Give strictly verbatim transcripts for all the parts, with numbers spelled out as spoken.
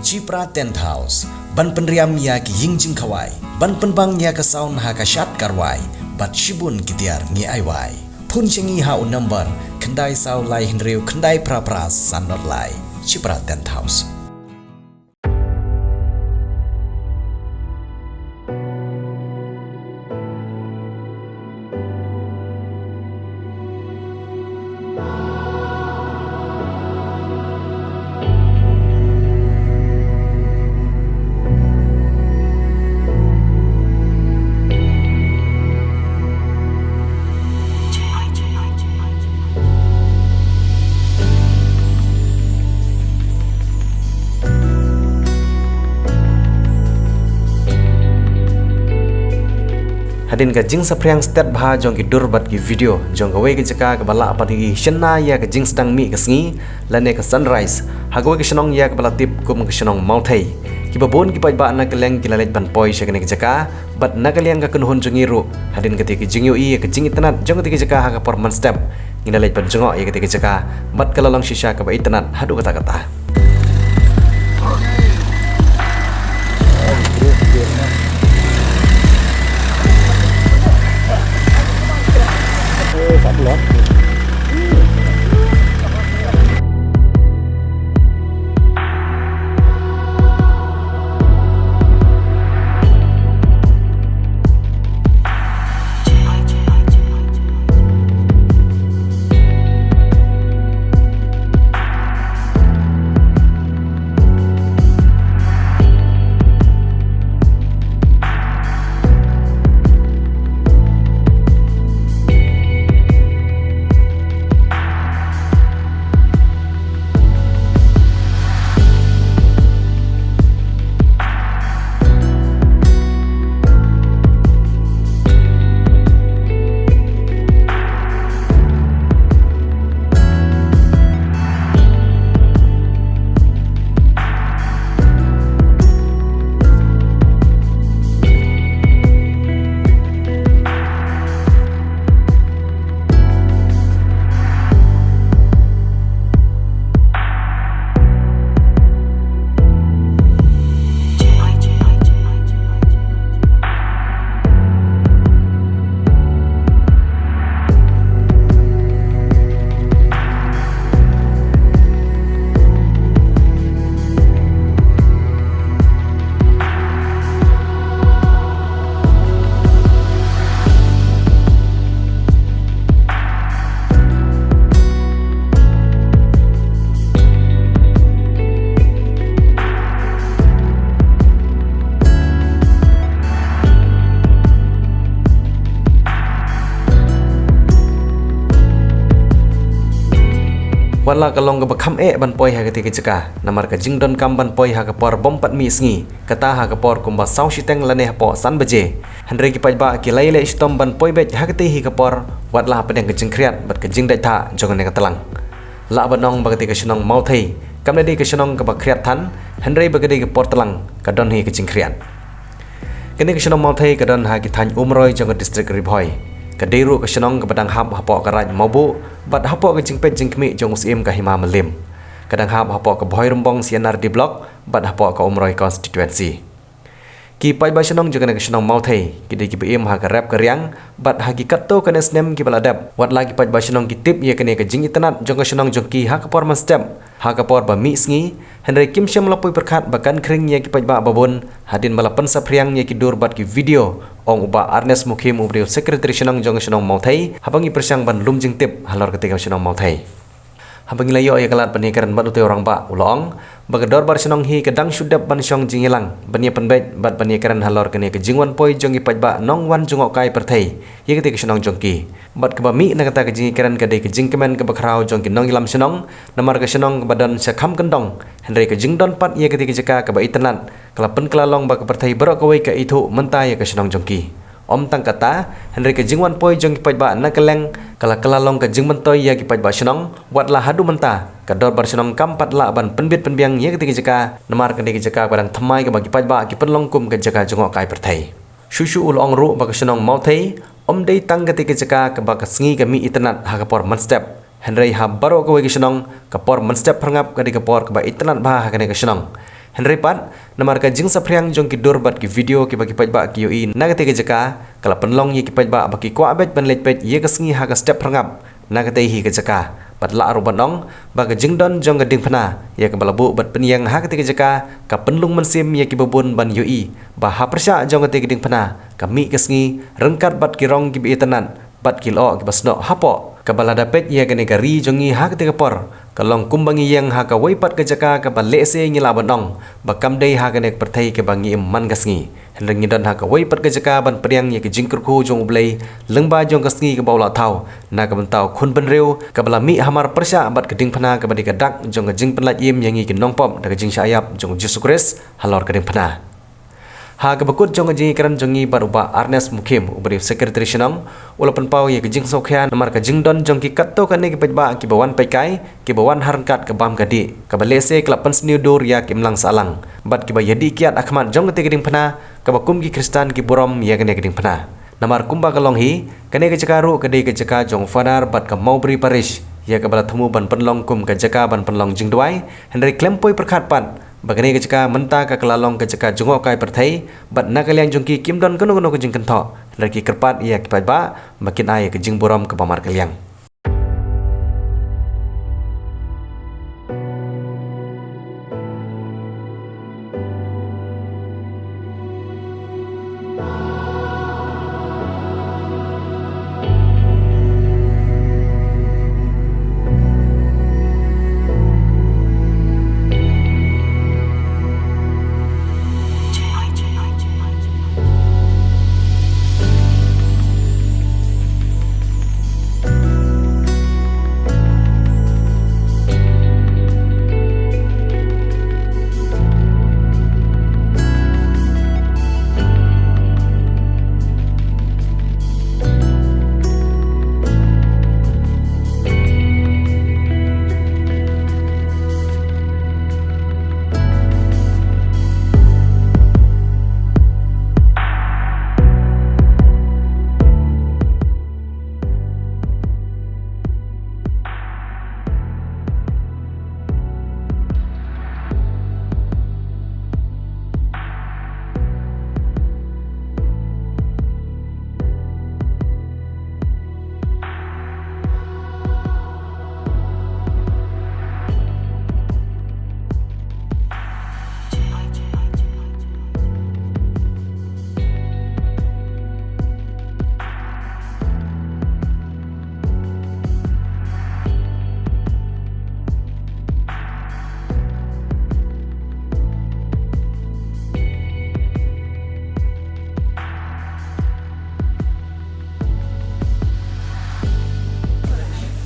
Chipra Tent House, ban pynriam ïa ki ïing jingkhawai, ban pynbang ïa ka sound ha ka shad ka rwai, bad shibun ki tiar ngi ai wai. Phone sha ngi ha u number khyndai saw lai hynriew khyndai phra phra san dot lai. Chipra Tent House. Hadien ka jingsaphriang stet bha jong ki dur bad ki video jong kawei ka jaka kaba lah ban ïohi shynna ïa ka jingsdang mih ka sngi lane ka sunrise ha kawei ka shnong ïa kaba la tip kum ka shnong Mawthei. Kiba bun ki paidbah na ka liang ki la leit ban poi sha kane ka jaka bad na ka liang ka kynhun jong ngi ruh hadien kata ka jingïohi ïa ka jingitynnad jong kata ka jaka ha ka por mynstep, ngi la leit ban jngoh ïa kata ka jaka bad ka la long shisha kaba itynnad haduh katta katta. Wat la ka long kaba kham eh ban poi ha kata ka jaka namar ka jingdonkam ban poi ha ka por bym pat mih sngi, kata ha ka por kumba saw shiteng lane hapoh san baje. Hynrei ki paidbah ki la ïaleh shitom ban poi beit ha kata hi ka por wat la hapdeng ka jingkhriat bad ka jingdait thah jong kane ka tlang. Lah ban ong ba kata ka shnong Mawthei kam dei ka shnong kaba khriat than, hynrei ba ka dei ka por tlang ka don hi ka jingkhriat. Kane ka shnong Mawthei ka don ha ki thaiñ Umroi jong ka distrik Ri Bhoi. Ka dei ruh ka shnong kaba dang hap hapoh ka Raid Mawbuh bad hapoh ka jingpeit jingkhmih jong u Syiem ka Hima Mylliem. Ka dang hap hapoh ka Bhoirymbong C and R D Block bad hapoh ka Umroi Constituency. Ki paidbah shnong jong kane ka shnong Mawthei ki dei kiba im ha ka rep ka riang bad ha ki katto katne snem kiba la dep, wat la ki paidbah shnong ki tip ïa kane ka jingitynnad jong ka shnong jong ki ha ka por mynstep, ha ka por ba mih sngi, hynrei kim shym la poi pyrkhat ba kan khring ïa ki paidbah babun hadien ba la pynsaphriang ïa ki dur bad ki video, ong u Bah Ernest Mukhim, uba dei u Secretary shnong jong ka shnong Mawthei, haba ngi pyrshang ban lum jingtip halor kata ka shnong Mawthei. Haba ngi la ïoh ïa ka lad ban ïakren bad utei u rangbah, u la ong ba ka dorbar shnong hi ka dang shu dep ban shong jingïalang ban ïa pynbeit bad ban ïakren halor kane ka jingwan poi jong ki paidbah nongwan jngohkai pyrthei ïa kata ka shnong jong ki. Bad kaba mih na kata ka jingïakren ka dei ka jingkmen kaba khraw jong ki nongïalam shnong, namar ka shnong kaba don sha kham kyndong, hynrei ka jingdon pat ïa kata ka jaka kaba itynnad ka la pynkylla long ba ka pyrthei baroh kawei ka ithuh mynta ïa ka shnong jong ki. Ym tang kata, hynrei ka jingwan poi jong ki paidbah na kylleng ka la kylla long ka jingmyntoi ïa ki paidbah shnong, wat la haduh mynta ka dorbar shnong kam pat lah ban pynbit pynbiang ïa kata ka jaka, namar kata ka jaka ka dang thymmai kaba ki paidbah ki pynlong kum ka jaka jngohkai pyrthei. Shuh shuh u la ong ruh ba ka shnong Mawthei ym dei tang kata ka jaka kaba ka sngi ka mih itynnad ha ka por mynstep, hynrei ha baroh kawei ka shnong ka por mynstep phyrngap ka dei ka por kaba itynnad bha ha kane ka shnong. Hynrei pat, namar ka jingsaphriang jong ki dur bad ki video kiba ki paidbah ki ïohi na katei ka jaka, ka la pynlong ïa ki paidbah ba ki kwah beit ban leit peit ïa ka sngi ha ka step phyrngap na katei hi ka jaka. Bad lah ruh ban ong ba ka jingdon jong ka diengphna ïa kaba la buh bad pynïeng ha katei ka jaka ka pynlung mynsiem ïa kiba bun ban ïohi ba ha pyrshah jong katei ka diengphna ka mih ka sngi ryngkat bad ki rong kiba itynnad bad ki lyoh kiba snoh hapoh. Kaba lada peit ïa kane ka ri jong ngi ha katei ka por, ka long kumba ngi ïeng ha kawei pat ka jaka kaba lehse ngi lah ban ong ba kam dei ha kane ka pyrthei kaba ngi im man ka sngi. Hynrei ngi don ha kawei pat ka jaka ban pdiang ïa ka jingkyrkhu jong U Blei lyngba jong ka sngi kaba u la thaw na ka bynta u khun bynriew, kaba la mih hamar pyrshah bad ka diengphna kaba dei ka dak jong ka jingpynlait im ïa ngi ki nongpop da ka jingshah ïap jong U Jisu Khrist halor ka diengphna. Ha kaba kut jong ka jingïakren jong ngi bad u Bah Ernest Mukhim, uba dei u Secretary Shnong, u la pynpaw ïa ka jingsngewkhia namar ka jingdon jong ki katto katne ki paidbah kiba wan peitkai, kiba wan ha ryngkat ka bam ka dih, kaba lehse ka la pynsniew dur ïa ka imlang sahlang bad kiba ïadih kiad ha khmat jong katei ka diengphna, kaba kum ki Khristan ki burom ïa kane ka diengphna. Namar kumba ka long hi, kane ka jaka ruh ka dei ka jaka jong u Fadar bad ka Mawbri Parish ïa kaba la thmu ban pynlong kum ka jaka ban pynlong jingduwai. Hynrei khlem poi pyrkhat pat ba kane ka jaka mynta ka la long ka jaka jngohkai pyrthei, bad na ka liang jong ki kim don kano kano ka jingkynthoh, hynrei ki kyrpad ïa ki paidbah ba kin ai ka jingburom kaba markylliang.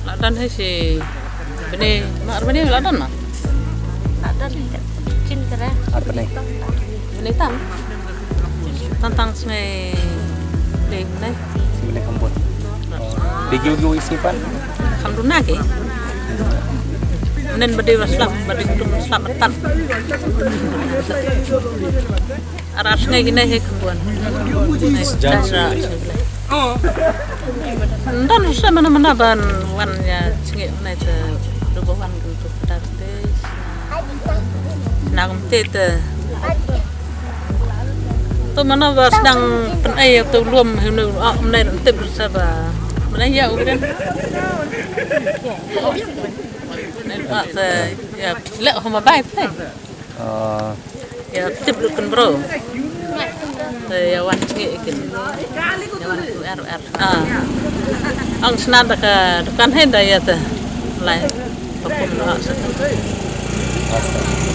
La don hi shi bne, ma ar bne la don na? La don hi chin kara. Ar bne. Bne tam. Tang tang sngi dei bne. Bne kham bun. Dei giu giu isi pan. Kham duna ke. Nen bade wa slap, bade tum slap tan. Ar ar sngi kine he kham bun. Ndan sa mana mana ban wan ïa sngi nai te du ba wan kan tu tar te. Nang te te. To mana ba sdang pynai ïa to lum hinu ah mnai ran tip sa ba. Mnai ïa u ren. Nai ba te ïa le ho ma bai te. Ah. Ïa tip lut kan bro. Te ïa wan sngi kin. Ïa wan ku er er. Ah. Ang snan da ka dukan he da ïa te. Lai. Pakum no sa.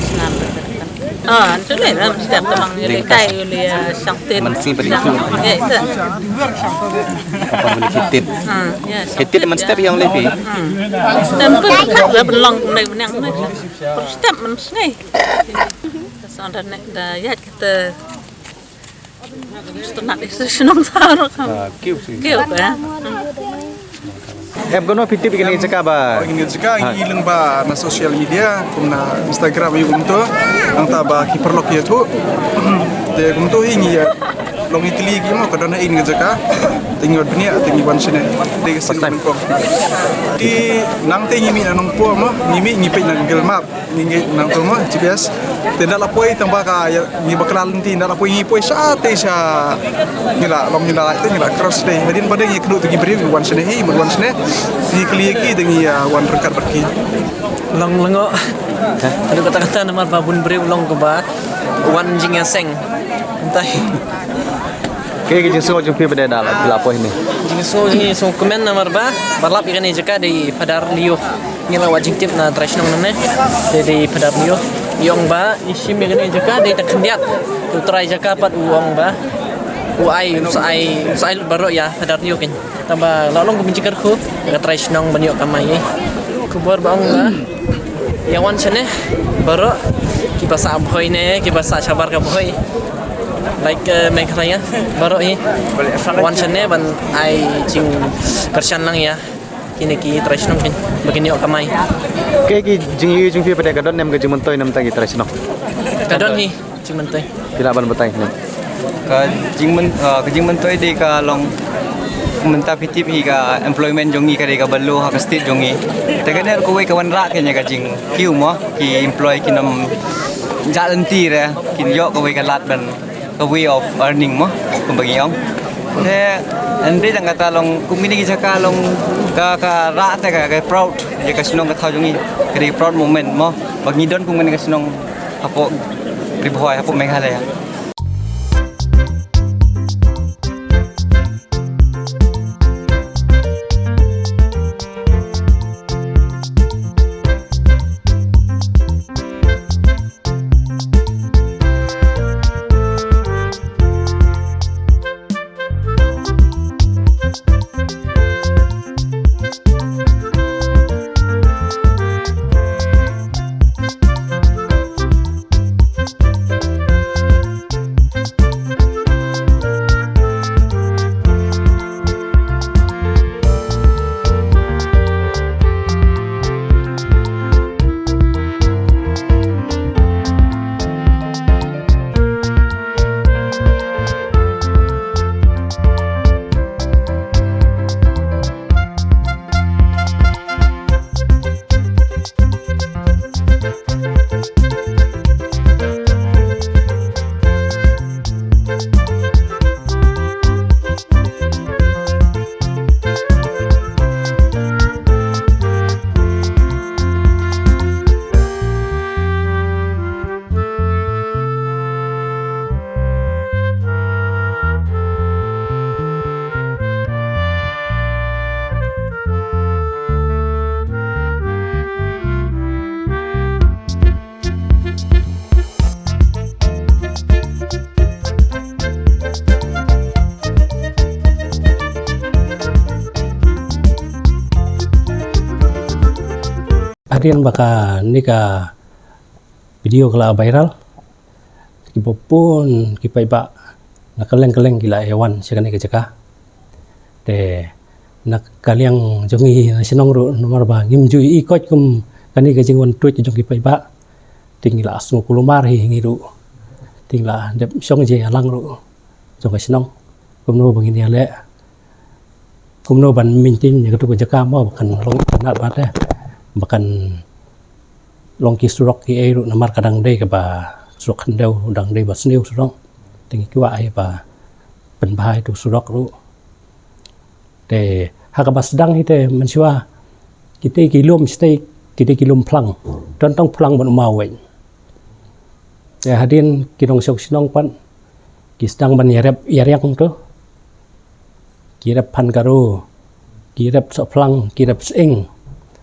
Snan da ka dukan. Ah, an tu le ram step tamang ïa le kai ïa le ïa sang tin. Man sing padi tu. Ïa ita. Apa beli hitit? Ah, ïa. Hitit man step yang lebih. Hmm. Step tu kat le belong nai menang nai. Per step man sngi. Sa da ne da ïa kita. Stunat isa shnong sa ro kam. Ah, kiu si. Kiu ka. Em kono phi tip kine jaka ba. Ngi jaka ngi leng ba na social media kum na Instagram ïa kumto. Nangta ba ki paralok ïa tu. Te kumto hi ngi ïa. Long ngi kylli ki mo ka don ha ïing ka jaka. Te ngi wan bniah te ngi wan shane. Te ka sien First time. Nangkong. Te nangta ngi mih na Nongpoh mo, ngi mih ngi peit na Google Map. Ngi ngi nang tu mo G P S. Te nda la poi tang ba ka ïa, ngi bakla lynti nda la poi ngi poi sha te sha. Ngi la long ngi la te ngi la cross te. Hadien ba dei ngi kduh tu ki briew wan shane hi, wan shane. Ngi kylli ki te ngi ïa wan ryngkat bad ki. Long lengoh. Aduh kata kata namar ba bun briew long kaba wan jingïaseng. Entai. Kaei ka jingsngew jong phi ba dei da la, la poi hangne? Jingsngew jong ngi sngewkmen namar ba ba lap ïa kane jaka dei Phadar Leo. Ngi la wad jingtip na trai shnong nangne. Dei, dei Phadar Leo. I ong ba i shim ïa kane jaka dei tang khyndiat. U trai jaka pat u ong ba u ai, u sa ai, u sa ai lut baroh ïa Phadar Leo kein. Tang ba la long kum jingkyrkhu ka trai shnong ban ïoh kamai. Khubor ba ong ba ïa wan shane baroh kiba sah Bhoi ne kiba sah shabar ka Bhoi, like, eh, Meghalaya, baroh hi wan shane ban ai jingkyrshan lang ïa kine ki trai shnong kein ba kin ïoh kamai. Kaei ki jingïohi jong phi pat, ka don ne em ka jingmyntoi namar ki trai shnong? Ka don hi. Jingmyntoi. Phi lah ban batai ne? Ka jingmyn-, ah, ka jingmyntoi dei ka long mynta phi tip hi ka employment jong ngi ka dei kaba low ha ka state jong ngi. Te kane kawei ka wanrah kein ïa ka jingkiew mo, ki employee kin ym jah lynti re, kin ïoh kawei ka lad ban, ka way of earning mo, kumba ngi ong. Te hynrei tang kata long kum kine ki jaka long ka, ka rah te ka, ka proud ïa ka shnong ka thaw jong ngi. Ka dei proud moment mo ba ngi don kum kane ka shnong hapoh Ri Bhoi, hapoh Meghalaya. Hadien ba kane ka video ka la viral, kiba bun ki paidbah na kylleng kylleng ki la ïa wan sha kane ka jaka. Te na ka liang jong ngi na shnong ruh namar ba ngim ju ïohi koit kum kane ka jingwan tuid jong ki paidbah. Te ngi la sngew kulmar hi ngi ruh. Te ngi la dep shong jingïalang ruh jong ka shnong. Kumno ba ngin ïaleh, kumno ban maintain ïa katu ka jaka mo ba kan long itynnad bad eh ba kan long ki surok kiei ruh namar ka dang dei kaba surok khyndew, dang dei ba sniew surok. Te ngi kwah ai ba pynbha ïa tu surok ruh. Te ha kaba sdang hi te mynshuwa kitei ki lum, kitei, kitei ki lum phlang. Don tang phlang ban u maw wei. Te hadien ki nongshong shnong pat ki sdang ban ïarep ïariang tu. Ki rep phan karo, ki rep sohphlang, ki rep sying.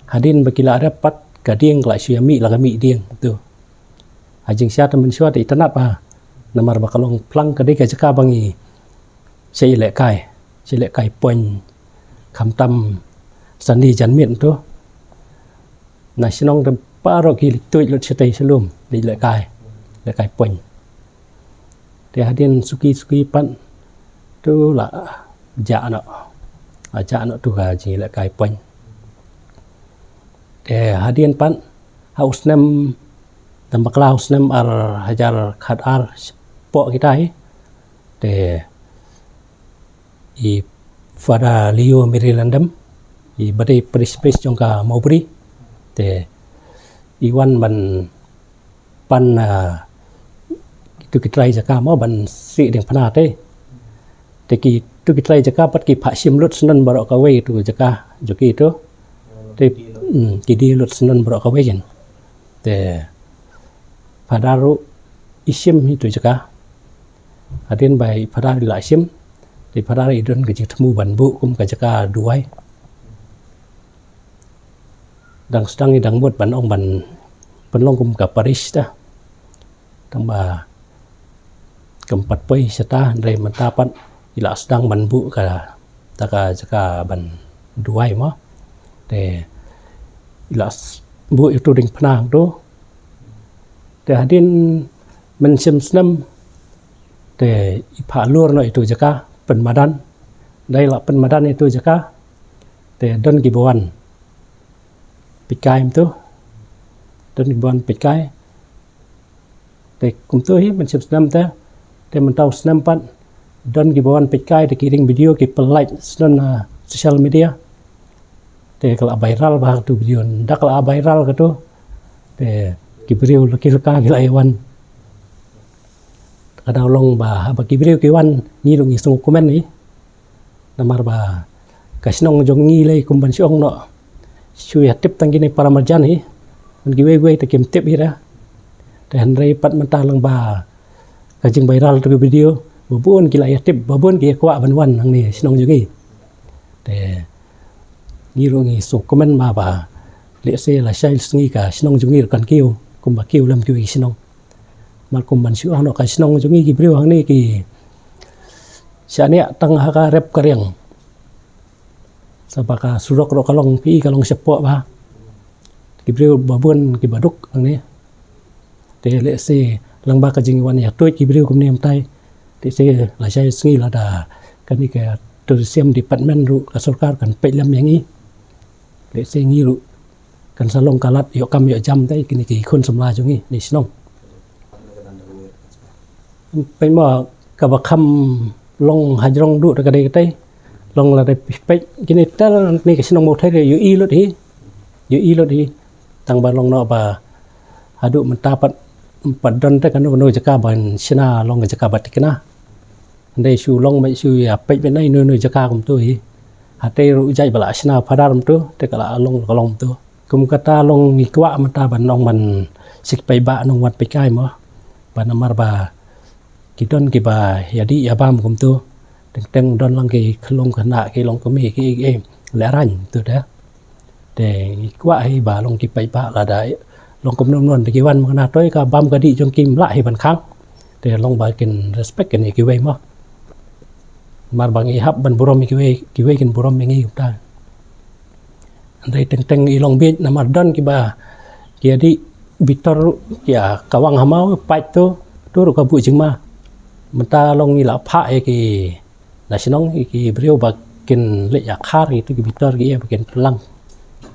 Hadien ba ki la rep pat ka dieng ka la shu ïa mih la ka mih dieng tu. Ha jingshisha te mynshuwa te itynnad bha namar ba ka long phlang, ka dei ka jaka ba ngi sa ïalehkai, sa ïalehkai point, khamtam sani janmiet tu. Na shnong te baroh ki tuid lut shatei sha lum, dei lehkai, lehkai point. Te hadien suki suki pat tu la jah noh, la jah noh tu ka jingïalehkai point. Te hadien pat ha u snem, tang bakla u snem ar hajar khat ar, shapoh kita hi. Te i Father Leo Mary Landem, i ba dei parish priest jong ka Mawbri. Te i wan ban pan, ah, kitu ki trai jaka mo ban sih diengphna te. Te kitu ki trai jaka pat ki phah shim lut shnong baroh kawei tu jaka jong ki tu. Te, hmm, ki die lut shnong baroh kawei jin. Te Father ruh i shim itu jaka. Hadien ba i Father i la shim, te i Father i don ka jingthmu ban buh kum ka jaka duwai. Dang sdang i dang mut ban ong ban pynlong kum ka parish ta. Tang ba kam pat poi shata, hynrei mynta pat i la sdang ban buh ka, ta ka jaka ban duwai mo. Te i la s-, buh itu diengphna tu. Te hadien mynshem snem te i phah lur noh itu jaka pynmadan. Dei la pynmadan itu jaka. Te don ki ba wan peit kai mynta. Don ki ba wan peit kai. Te kumtu hi mynshem snem te. Te mynta u snem pat don ki ba wan peit kai te ki ring video ki pynlait shnong na social media. Te ka la viral bha katu video, da ka la viral katu. Te ki briew laki laka ki la ïa wan. Ka dang long ba haba ki briew ki wan ngi ruh ngi sngew kumne hi. Namar ba ka shnong jong ngi lei kum ban shu ong noh, shu ïa tip tang kine para marjan hi. Ban kiwei kiwei te kim tip hi ra. Te hynrei pat mynta lang ba ka jingviral tu ki video, ba bun ki la ïa tip, ba bun ki ïa kwah ban wan hangne shnong jong ngi. Te ngi ruh ngi sngew kumne ma ba lehse lashai sngi ka shnong jong ngi ruh kan kiew kumba kiew lem kiwei ki shnong. Namar kum ban shu ong noh ka shnong jong ngi ki briew hangne ki shaniah tang ha ka rep ka riang. Sa ba ka surok ruh ka long phi ka long shapoh bha. Ki briew ba bun ki ba duk hangne. Te lehse lang ba ka jingwan ïa tuid ki briew kumne mynta. Lehse lashai sngi lada kane ka tourism department ruh ka sorkar kan peit lem ïa ngi. Lehse ngi ruh kan sa long ka lad ïoh kam ïoh jam te kine ki khun samla jong ngi ne shnong. Peit mo kaba kham long hajrong duh te ka dei katei. Long lada phi peit kine ter ne ka shnong Mawthei te ïohi lut hi. Ïohi lut hi. Tang ba long noh ba haduh mynta pat, pat don te kano kano jaka ban shna long ka jaka ba thikna. Hynrei shu long ba shu ïa peit ba nai no no jaka kumtu hi. Hatei ruh jait ba la shna Father kumtu te ka la long ka long kumtu. Kum kata long ngi kwah mynta ban ong ban sik peit ba nong wan peit kai mo. Ba namar ba ki don ki ba ïa dih ïa bam kumtu. Teng teng don lang ki khlung khynnah ki long kmie ki ei ei lehrain tu te. Te ngi kwah hi ba long ki paidbah lada long kumno kumno te ki wan ma nga na toi ka bam ka dih jong ki ym lah hi ban khang. Te long ba kin respect kin ïa kiwei mo. Mar ba ngi hap ban burom ïa kiwei, kiwei kin burom ïa ngi kumta. Hynrei teng teng i long bieit namar don kiba ki ïa dih bitor ruh ki ïa kawang ha maw, pait tu, tu ruh ka buh jingma. Mynta long ngi la phah ïa ki na shnong ïa ki briew ba kin leit ïa khar ïa kitu ki bitor ki ïa ba kin pynlang.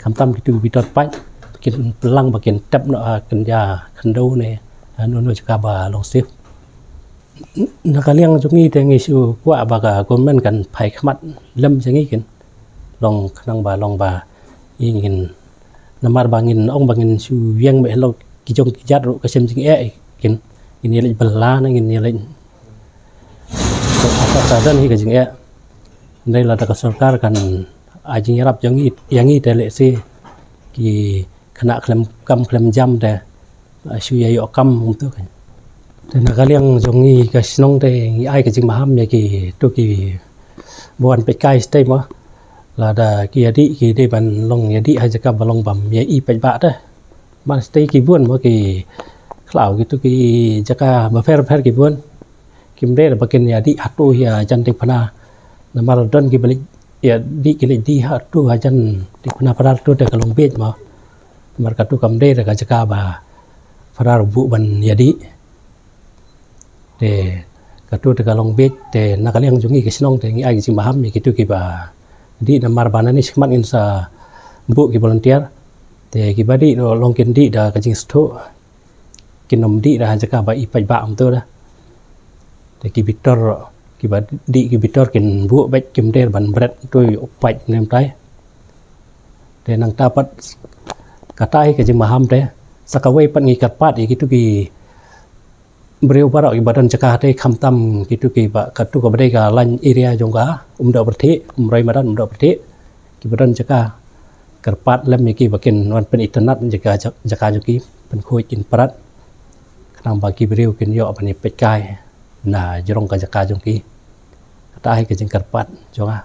Khamtam kitu ki bitor pait ba kin pynlang ba kin tep noh ha kynja khyndew ne ha no no jaka ba long safe. Na ka liang jong ngi te ngi shu kwah ba ka government kan phai khmat lem jong ngi kin long khnang ba long ba i ngin namar ba ngin ong ba ngin shu ïeng beit halor ki jong ki jat ruh ka shem jingeh kin ngin ïa leit bylla ne ngin ïa leit. Ka don hi ka jingeh. Hynrei lada ka sorkar kan ai jingïarap jong ngi ïa ngi te lehse ki khynnah khlem kam khlem jam te shu ïa ïoh kam kumtu kan. Te na ka liang jong ngi ka shnong te ngi ai ka jingmaham ïa kitu ki ba wan peit kai shatei mo. Lada ki ïa dih ki dei ban long ïa dih ha jaka ba long bym ïa i paidbah te. Mar shatei ki bun mo ki khlaw kitu ki jaka bapher bapher ki bun. Kim dei ba kin ïa dih hato ïa jan diengphna. Namar don ki ba leit ïa dih ki leit dih hato ha jan diengphna Phadar tu te ka long bieit mo. Namar katu kam dei ka jaka ba Phadar buh ban ïa dih. Te katu te ka long bieit te na ka liang jong ngi ka shnong te ngi ai ka jingmaham ïa kitu kiba dih namar ba nani shakhmat ngin sa buh ki volunteer. Te kiba dih ruh long kin dih da ka jingsngewthuh. Kin ym dih da ha jaka ba i paidbah kumtu da. Te ki bitor kiba dih ki bitor kin buh bad kim der ban bret tu u pait ne em tai. Te nangta pat kata hi ka jingmaham te, sa kawei pat ngi kyrpad ïa kitu ki briew baroh kiba don jaka te, khamtam kitu kiba, katu kaba dei ka lain area jong ka Umdoh Pyrthih, Umroi Madan Umdoh Pyrthih, kiba don jaka, kyrpad lem ïa ki ba kin wan pynitynnad jaka, jaka jong ki, pynkhuid kin prat, khnang ba ki briew kin ïoh ban ïa peitkai na jrong ka jaka jong ki. Kata hi ka jingkyrpad jong nga.